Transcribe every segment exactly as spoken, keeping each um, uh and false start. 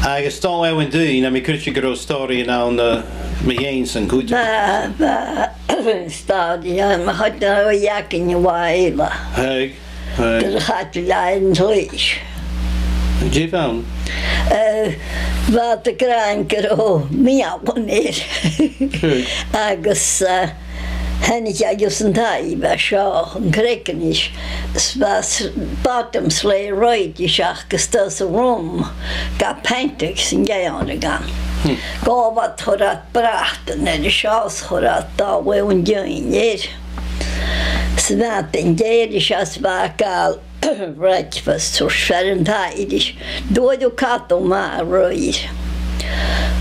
Agus dà bheatha an-diugh, nam biodh cuideigin ag ràdh stòiridhean ann, eh, mu dheidhinn sin cuideachd. Bha, bha stòiridhean, ma chuid na ro yakin waila. Tha, tha. Gur chaill e an t-slis. Dè bh' ann? Eh, bha iad ag ràdh gun robh mìorbhail air. Sure. Agus, eh, thàinig e gus an taigh, bha seo an creagan is, is bha s-, bottom sleigh roimhe is ach gus do sa room, ga peantadh san geamhradh ann. Hmm. Ghabh iad, chuir iad bratan air, is seo, chuir iad dà bheatha an-diugh air. Is bha iad an dèidh is as bha gabhail breakfast, thuirt fear an taighe ris, "Dè do chadal ma-thà?"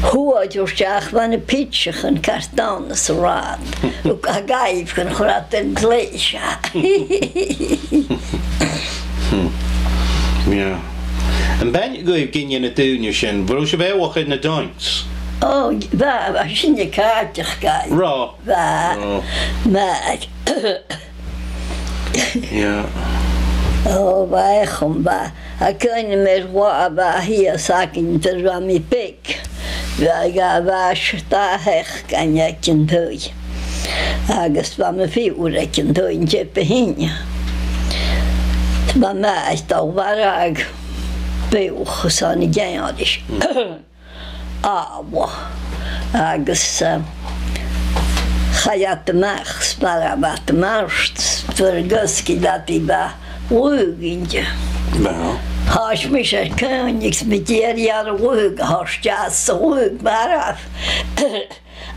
Thuirt e, "Ach bha na pitseuchan car dona san rathad. Ach a' ghaibh gun chuir iad an t-slis." Yeah. Am b' aithne dhuibh gin de na daoine sin, an robh sibh eòlach air na Doints? Ò, bha, bha sinne càirdeach dhaibh. Robh? Bha. Robh. Ma- Yeah. Ò, bha e cho math. Tha cuimhne agam air latha a bha shìos againn nuair a bha mi beag. Bha, bha, bha seo dà theachd againn aig an taigh. Agus bha mo phiuthar aig an taigh an teip a shìneadh. Bha m' athair a' dol a mharbhadh beathach airson a' gheamhraidh. Àbh. Agus, eh, chaidh iad a-mach, 's mharbh iad am mart, 's bha iad ag osgail iad i bha laogh innte. Well. Thòisich mise a' caoineadh 's mi dìreach air a' laogh a thoirt às, 's a' laogh marbh.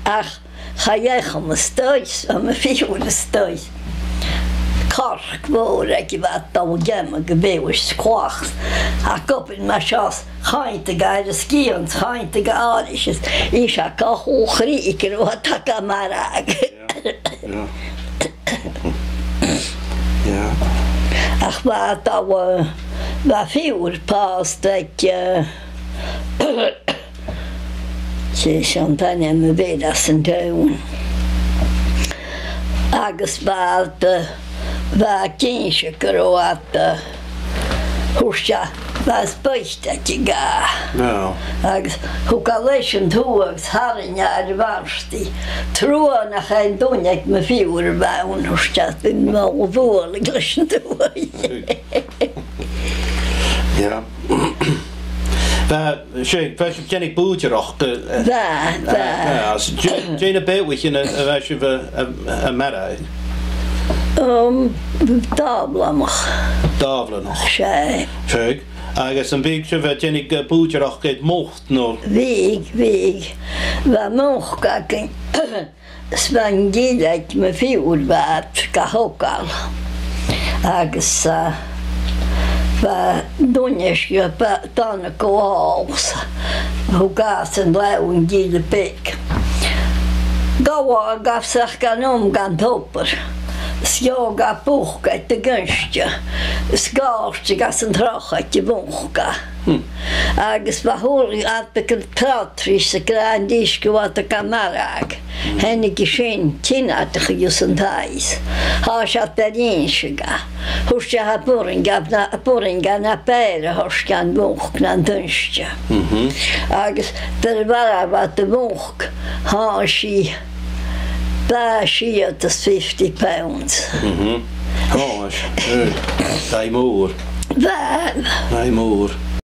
Ach chaidh e a-staigh, 's mo phiuthar a-staigh. Corc mhòr aige, bha e a' dol a dh'fheumachdainn gu bheil e squawks. Ach gu bheil mar seo, chaidh e gu air a sgian, chaidh e gu àraidh, is e a' cochall chridhe gun robh e a' dol ga marbhadh. Yeah, yeah. Yeah. Ach bha e a' dol, eh, bha fiùr pòsta aige, eh, 's e sin an t-ainm a bh' air anns an town. Agus bha iad, eh, bha e ag innse gun robh iad, eh, thuirt e, bha e a' spaideadh aige. No. Agus thug e leis an tuagh agus tharraing e air a' mhartaidh. Truagh nach e an duine aig mo phiuthar a bh' ann, thuirt e, bha mi a' bualadh leis an tuagh. Yeah. Bha, 's e, bha sibh a' dèanamh bùidsearachd, eh, eh, bha, bha. Eh, eh, 's dè, dè na beathaichean a, a bha sibh a', a, a' marbhadh? Um, dàbhlanach. Dàbhlanach. 'S e. Seadh. Agus am biodh sibh a' dèanamh, eh, bùidsearachd air mùc, no? Bhiodh, bhiodh. Bha mùc againn. 'S bha an gille aig mo phiuthar, bha iad ga thogail. Agus, eh, bha duine air a bheil Donncha Ó Fhàs, thug às an leathad an gille beag. Gabh, ghabh seachad gun àm gun tobar. 'S gheibheadh e bucaid de ghoinnste. 'S gàirdeadh e às an tròcair de mhuc e. Hmm. Agus bha a h-uile, iad a' cur tràth ris a' ghràin ris gu bheil iad ga marbhadh. Thàinig sin, tionndaidh e gus an taigh. Thòisich iad air innse dha. Thuirt e, tha e a' burrainn, gabh na, a' burrainn dha na b' fheàrr a thoirt dhan mhuc na an t-uisge. Mhm. Agus nuair a mharbh iad am muc, thàinig Bha, sia còig deug pounds. Mhm. Ò, is, eh, daoine mòr. Bha. Daoine mòr.